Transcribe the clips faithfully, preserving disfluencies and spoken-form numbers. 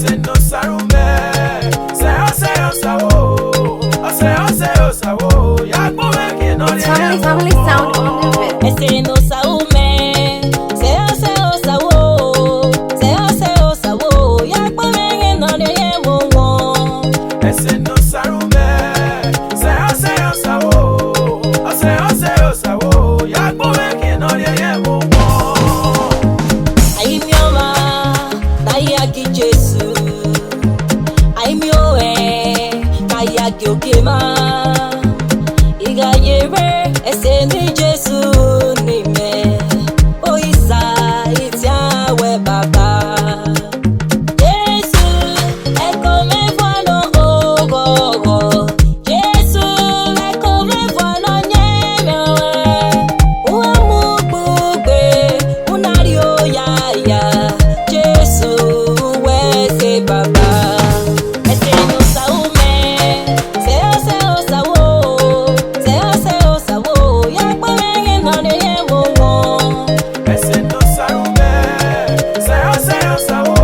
Ẹse ne Osa ru mẹ, sẹ ọse Osa wo, ọse ọse Osa wo, ya gbọmwẹ khin nọ rhie. It's Family, Family Sound on the beat. Ẹse ne Osa ru mẹ, sẹ ọse Osa wo, sẹ ọse Osa wo, ya gbọmwẹ khin nọ rhie mu wọn. Ẹse ne Osa ru mẹ, sẹ ọse Osa wo, ọse ọse Osa wo, ya gbọmwẹ khin nọ rhie mu wọn. A i miẹn ọmwa ne a ya gie Jesu, a i miẹn ọnrẹn ne a ya gie ogiemwa. I gha ye vbe ẹse ne Jesu ne imẹ, Osa, I tian wẹ Baba. Jesu, ẹko mwẹ vuọn nọ oghọghọ. Jesu, ẹko mwẹ vuọn nọ yẹn mwẹ ọnrẹn. U gha mu ugbugbe, u na rhie oyaya. Jesu, wẹ ẹse Baba. Ẹse ne Osa ru mẹ, sẹ ọse Osa wo, sẹ ọse Osa wo, ya gbọmwẹ khin nọ rhie mu wọn. Ẹse ne Osa ru mẹ, sẹ ọse Osa wo,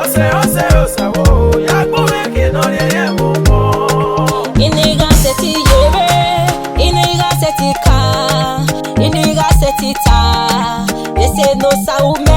ọse ọse Osa wo, ya gbọmwẹ khin nọ rhie mu wọn. I ni gha sẹtin ye vbe, I ni gha sẹtin ka, I ni gha sẹtin ta, ẹse ne Osa ru mẹ.